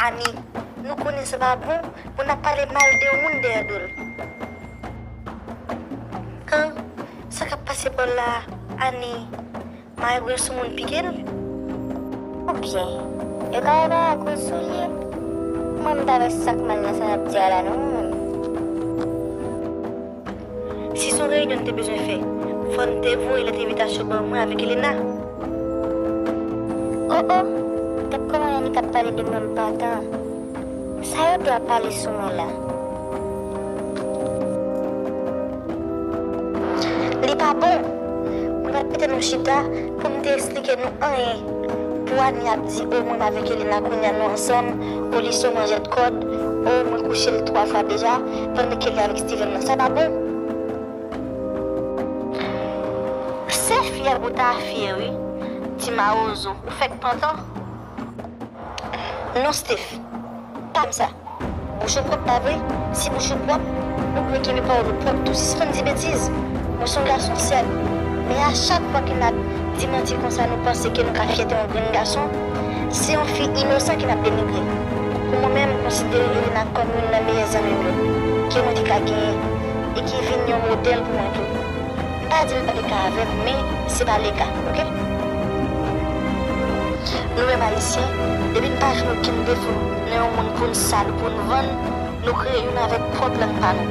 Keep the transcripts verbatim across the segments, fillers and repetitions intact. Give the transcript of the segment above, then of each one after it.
Ani, nou konnen sa pa bon pou n ap pale mal de yon moun dèyè do l. An, sa k ap pase Paul la, Ani? Malgre sou moun pike l? Oubyen, yo ka repaye akoz sou li? Mwen, m pa wè sa k mal nan sa n ap di a la non, mwen menm. Si se yon reyinyon n te bezwen fè, fò n te voye lèt envitasyon ban mwen avèk Elena. O o, gad kòman Yannick ap pale de mwen, m pantan. Sa yo te ap pale sou mwen la? Li pa bon. Mwen pa t mete nou chita pou m te eksplike nou anyen. Pou Annie ap di, o, mwen avèk Elena kounye a nou ansanm, o, li se yon manjèt kòd, o, mwen kouche l twa fwa deja, pandan ke li avèk Steven nan. Sa pa bon. Se fyè ou ta fyè, wi. Ti mawozo, ou fèk pantan. Non, Steph, pa di sa. Bouch ou pwòp, pa vre? Si bouch ou pwòp, ou dwe kenbe pawòl ou pwòp tou. Sispann di betiz. Mwen se yon gason, sèt. Men a chak fwa ke n ap di manti konsa, nou panse ke nou ka fyè de yon grenn gason. Se yon fi inosan ke n ap denigre. Pou mwen menm, m konsidere Elena kòm youn nan meyè zanmi m yo ke mwen te ka genyen e ki vin yon modèl pou mwen tou. M pa di l pa te ka avè m, men se pa le ka, oke? Nou menm Ayisyen, depi n pa jwenn okenn defo nan yon moun pou n sal ou pou n vann, nou kreye youn avèk pwòp lang pa nou.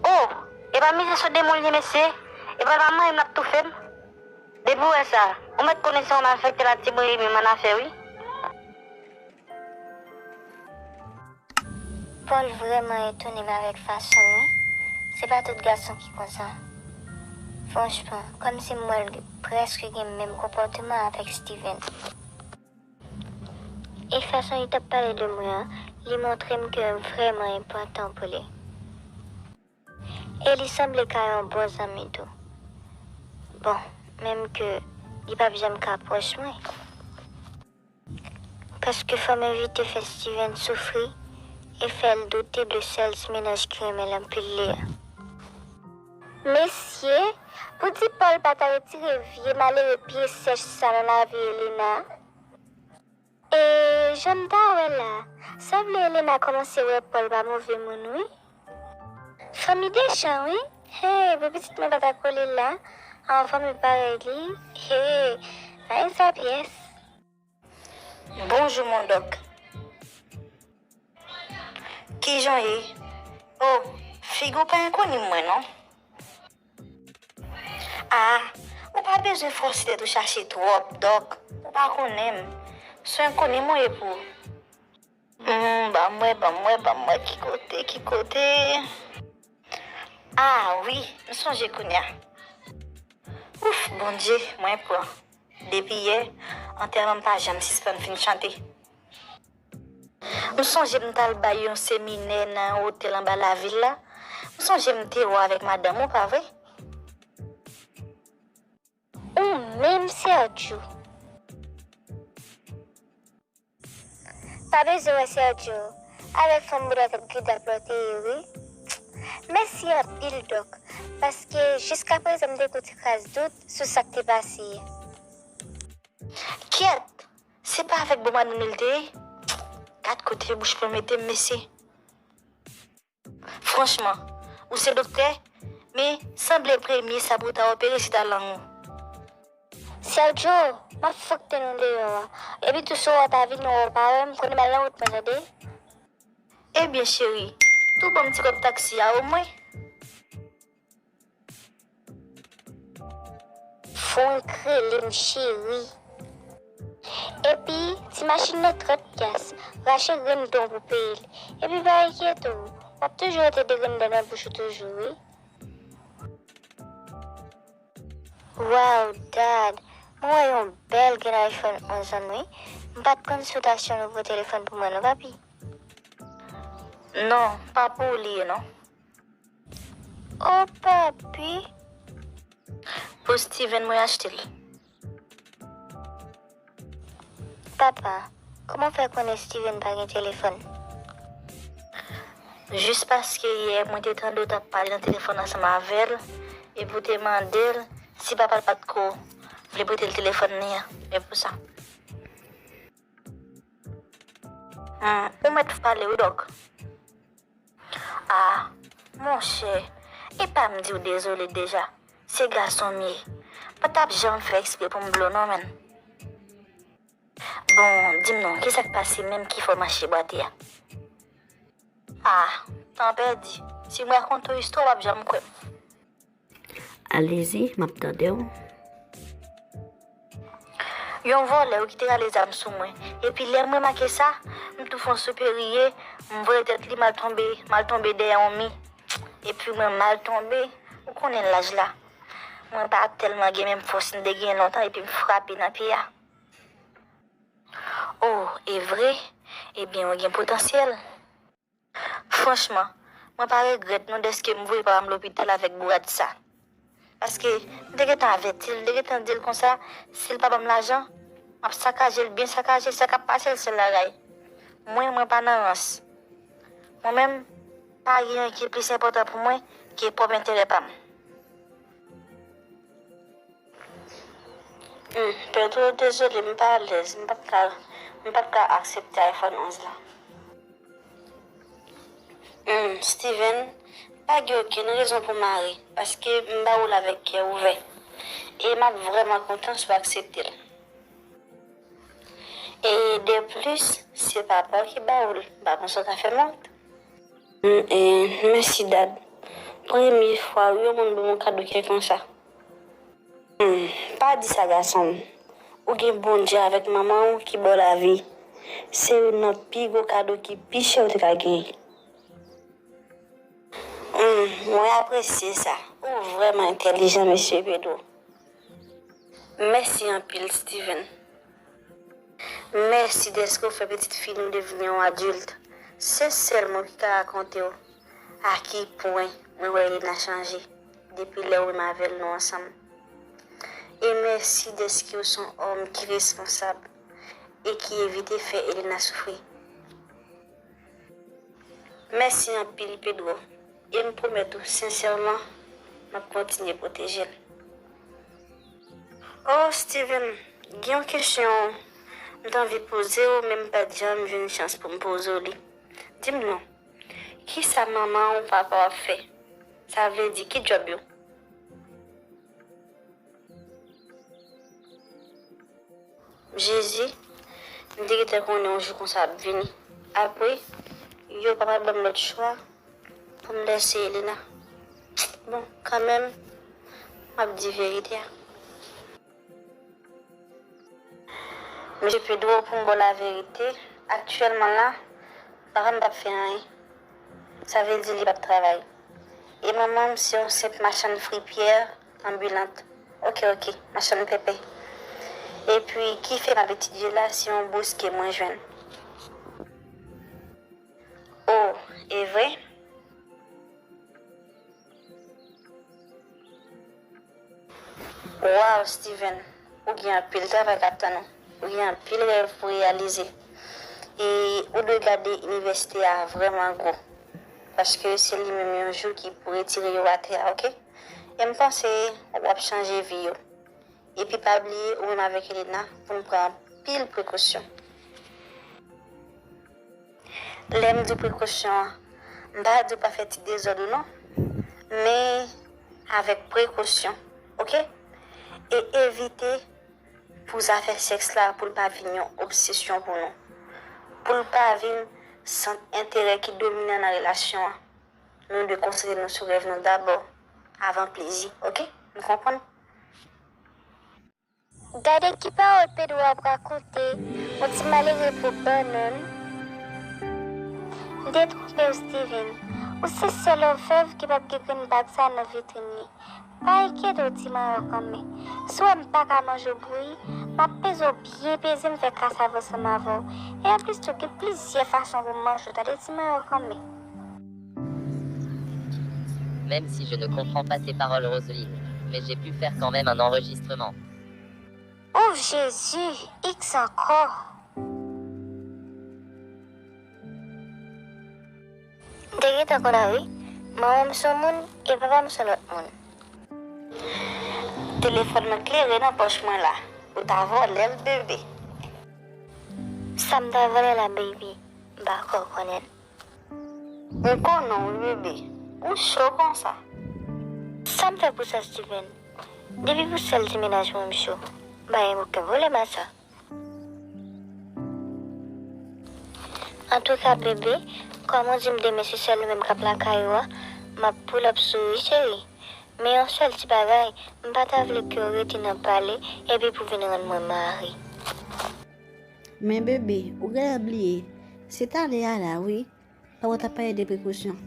Oh, e pa mizè sou demoun li ye, mesye? E pa manyen m l ap toufe m? Depi w wè sa, ou mèt konnen se yon malfektè la, ti bouyi menm annafè, wi. Paul vrèman etone m avèk fason l, wi. Se pa tout gason ki konsa. Franchman, kòmsi m wè l prèske gen menm konpòteman avèk Steven. E fason li t ap pale de mwen an, li montre m ke m vrèman enpòtan pou li. E li sanble ka yon bon zanmi tou. Bon, menm ke li p ap janm ka pwòch mwen. Paske fò m evite fè Steven soufri e fè l doute de sèl ti mennaj ki renmen l anpil li a. Mesye, pou di Paul pa ta retire vye malere pye sèch sa nan lavi Elena. E jan m ta wè la, sanble Elena kòmanse wè Paul pa move moun, wi. Fanmi Deschamps, wi. Hey, pou pitit mwen pa ta kole la, a yon fanmi parèy li. Hey, pa gen sa pyès. Bonjou, mon dòk. Kijan w ye? O, figi w pa enkoni mwen, non. A, ou pa bezwen fòse tèt ou chache twòp, dòk. Ou pa konnen m. Se yon enkoni mwen ye pou ou. Hmm, ban m wè, ban m wè, ban m wè, ki kote, ki kote? A, wi, m sonje kounye a. Ouf, Bondye, mwen pran. Depi yè, antèman m pa janm sispann fin chante. M sonje m t al bay yon seminè nan yon otèl anba lavil la. M sonje m te wè w avèk madanm ou, pa vre? Ou menm, Sergio. Pa bezwen wè Sergio. Avèk fanm bouda tèt gridap la w te ye, wi. Mèsi anpil, dòk, paske jiskaprezan m te gon ti kras dout sou sa k te pase a. Kyèt! Se pa avèk bon madanm li l te ye? Gad kote bouch mwen mete m, mesye. Franchman, ou se doktè, men sanble premye sa pou w ta opere se ta lang ou. Sergio, m ap fokte nou deyò a. Epi tou si w ta vini wè w pa wè m, konnen m al nan wout mwen, tande? Ebyen, cheri, tou ban m ti kòb taksi a omwen. Frank rele m cheri. Epi, ti machin nan trant pyas, rache grenn don pou peye l. Epi pa enkyete w, w ap toujou rete de grenn dan nan bouch ou toujou, wi. Wow, dad, mwen wè yon bèl grenn iPhone onz an wi. M pa t konn si w t achte yon nouvo telefòn pou mwen non, papi. Non, pa pou ou li ye non. O papi. Pou Steven mwen achte l. Papa, kòman w fè konnen Steven pa gen telefòn? Jis paske yè mwen te tande w t ap pale nan telefòn ansanm avè l, epi w te mande l si papa l pa t ko vle prete l telefòn li an. E pou sa. Hmm, ou mèt pale wi, Dòk. Ah, monchè, e pa m di w dezole deja. Se gason m ye. M pa t ap janm fè ekspre pou m blo non, menn. Bon, di m non, ki sa k pase menm ki fè w mache bwate a? Ah, tan pèdi. Si m rakonte w istwa, w p ap janm kwè m. Alèzi, m ap tande w. Yon vòlè wi ki te rale zam sou mwen. Epi lè m remake sa, m tou fè yon soupe riye, m voye tèt li, m al tonbe, m al tonbe dèyè yon mi. Epi mwen m al tonbe, ou konnen laj la. Mwen pa tèlman gen menm fòs m te gen lontan, epi m frape nan pye a. Oh, e vre? Ebyen, ou gen potansyèl. Franchman, mwen pa regrèt non dèske m voye papa m lopital avèk bourad sa. Paske m te gentan avèti l, m te gentan di l konsa, si l pa ban m lajan, m ap sakaje l, byen sakaje l, sa k ap pase l sèl lakay. Mwen, mwen pa nan rans. Mwen menm, pa gen anyen ki plis enpòtan pou mwen ke pwòp enterè pa m. Hmm, Pedro, dezole, m pa alèz, m p ap ka, m p ap ka aksepte iPhone onz la. Hmm, Steven, pa gen okenn rezon pou mare, paske m ba ou l avèk kè ouvè. E m ap vrèman kontan si w aksepte l. E de plis, se papa w ki ba ou l, m pa panse w ka fè m wont. Hmm, e, mèsi, Dad. Premye fwa wi yon moun ban m yon kado kè konsa. Hmm, pa di sa, gason m. Ou gen Bondye avèk manman w ki ba w lavi. Se youn nan pi gwo kado ki pi chè ou te ka genyen. Hmm, mwen apresye sa. Ou vrèman entèlijan, mesye Pedro. Mèsi anpil, Steven. Mèsi dèske w fè pitit fi nou devni yon adilt. Se sèl mwen ki ka rakonte w a ki pwen mwen wè Elena chanje depi lè w menm avè l nou ansanm. E mèsi dèske w se yon òm ki responsab e ki evite fè Elena soufri. Mèsi anpil, Pedro. E m pwomèt ou sensèman, m ap kontinye pwoteje l. Oh, Steven, gen yon kesyon m t anvi poze w, men m pa t janm jwenn chans pou m poze w li. Di m non, kisa manman w, papa w ap fè? Sa vle di, ki djòb yo? Jezi, m te gentan konnen yon jou konsa ap vini. Apre, yo pa pral ban m lòt chwa pou m lèse Elena. Bon, kanmenm, m ap di verite a. Mesye Pedro, pou m ba w laverite, aktyèlman la, papa m p ap fè anyen. Sa vle di li p ap travay. E manman m se yon senp machann fripyè anbilant. Oke, oke, machann pèpè. Epi, ki fè m ap etidye la, se yon bous ke mwen jwenn. Oh, e vre? Waw, Steven, ou gen anpil travay k ap tann ou. Ou gen anpil rèv pou reyalize. E ou dwe gade inivèsite a vrèman gwo. Paske se li menm yon jou ki pou retire yo atè a, oke? E m panse w ap chanje vi yo. Epi pa bliye, ou menm avèk Elena, pou n pran anpil prekosyon. Lè m di w prekosyon an, m pa di w pa fè ti dezòd ou non, men avèk prekosyon, oke? E evite pou zafè sèks la, pou l pa vin yon obsesyon pou nou. Pou l pa vin sant enterè ki dominan nan relasyon an. Nou dwe konsantre nou sou rèv nou dabò, avan plezi, oke? Nou konprann? Gade ki pawòl Pedro ap rakonte, yon ti malere pou bannann. M te twonpe w, Steven. Ou se sèl òfèv ki p ap gen grenn bag sa nan vitrin li. Pa enkyete w, ti manyo kanmenm. Si w wè m pa ka manje w bouyi, m ap peze w byen peze, m fè kasav ansanm avè w. E anplis tou, gen plizyè fason pou m manje w, tande, ti manyo kanmenm. Même si je ne comprends pas ces paroles, Roseline, mais j'ai pu faire quand même un enregistrement. Ouf, Jezi, X ankò. M te Gentan konn a wi, manman m se yon moun e papa m se yon lòt moun. Telefòn mwen klere nan pòch mwen la. Ou ta vòlè l, bebe. Sa m ta vòlè la, baby? M pa kwè w konnen l. M konnen w wi, bebe. Ou cho konsa. Sa m fè pou sa, Steven? Depi pou sèl ti mennaj mwen, m cho. M pa gen okenn pwoblèm ak sa. Antouka, bebe, kòm ou di m demen se sèl ou menm k ap lakay ou a, m ap pull up sou ou wi, cheri. Men yon sèl ti bagay, m pa ta vle ke w rete nan pale epi pou w vin rann mwen mari. Men bebe, ou genlè bliye, se talè a la wi, fò w ta pale de prekosyon.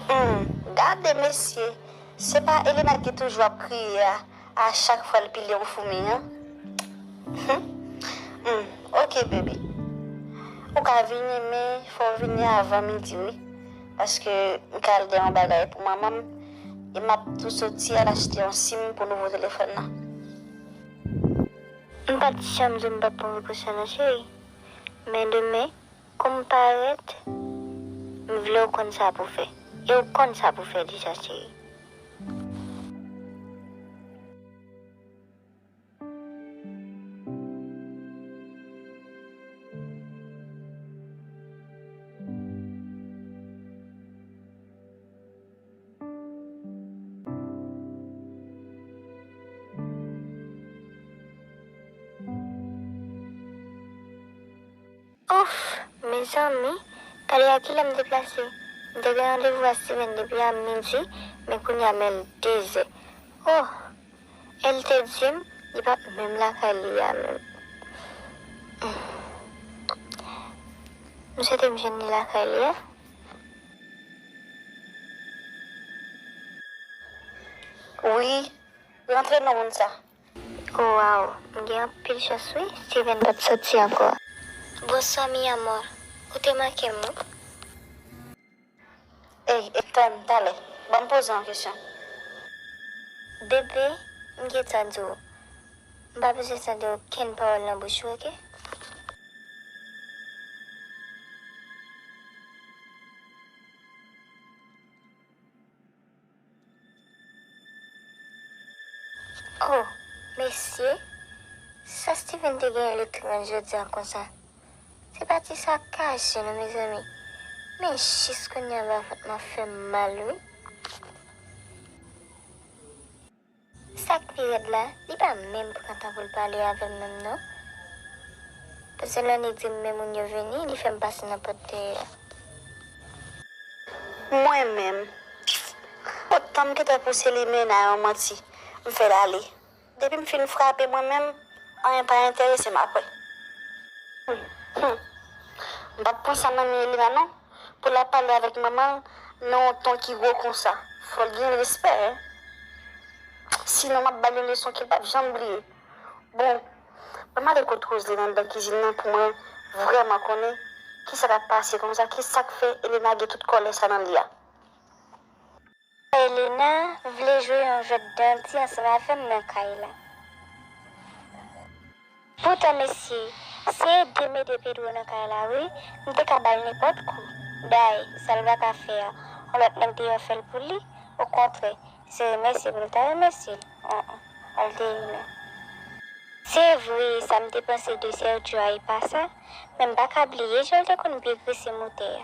Hmm, gade mesye, se pa Elena ki toujou ap kriye a, a chak fwa l pile yon foumi an? Hmm, hmm, ok bebe. Ou ka vini, men fò w vini avan midi wi. Paske m ka al gen yon bagay pou manman m, e m ap tou soti al achte yon sim pou nouvo telefòn nan. M pa t janm di w m p ap pran prekosyon non, cheri. Men demen, kou m parèt, m vle w konn sa pou w fè. E w konn sa pou w fè deja, cheri. Ouf, mezanmi, gade a kilè m deplase. M te gen randevou a Steven depi a midi, men kounye a men l dezè. Oh, e l te di m li p ap menm lakay li a menm. M swete m jwenn li lakay li a. Wi, rantre non moun sa. Waw, m gen anpil chans wi, Steven pa t soti ankò. Bonswa mi amor, ou te manke m wi. Ey, ey, tann, talè, ban m poze w yon kesyon. Bebe, m gentan di w, m pa bezwen tande okenn pawòl nan bouch ou, oke? Oh, mesye, sa Steven te genyen letrans jodi a konsa? Se pa ti sa kache non mezanmi. Men jis kounye a ba vant mwen fè m mal wi. Sa k pi rèd la, li pa menm pran tan pou l pale avè m menm non. Paske lè nèg di m men moun yo vini, li fè m pase nan pòt dèyè a. Mwen menm, otan m gentan pouse li mennen a yon manti, m fè l ale. Depi m fin frape mwen menm, anyen pa enterese m apre. Hmm, hmm. M p ap pran sa nan men Elena non, pou l ap pale avèk manman l nan yon ton ki wo konsa. Fò l gen respè, en. Sinon, m ap ba l yon leson ke l p ap janm bliye. Bon, ban m ale kot Roseline anndan kizin nan pou mwen vrèman konnen kisa k ap pase konsa, kisa k fè Elena gen tout kòlè sa nan li a. Elena vle jwe yon jwèt danti ansanm avè m nan kay la. Poutan, mesye, se ede m ede Pedro nan kay la, wi. M te ka ba l nenpòt kou. Dayè, sa l pa ka fè a, yon lòt nèg deyò fè l pou li. Okontrè, se remèsye pou l ta remèsye l. An, an, al deri men. Se vre, sa m te panse de Sergio a e pa sa, men m pa ka bliye jan l te konn byen grese motè a.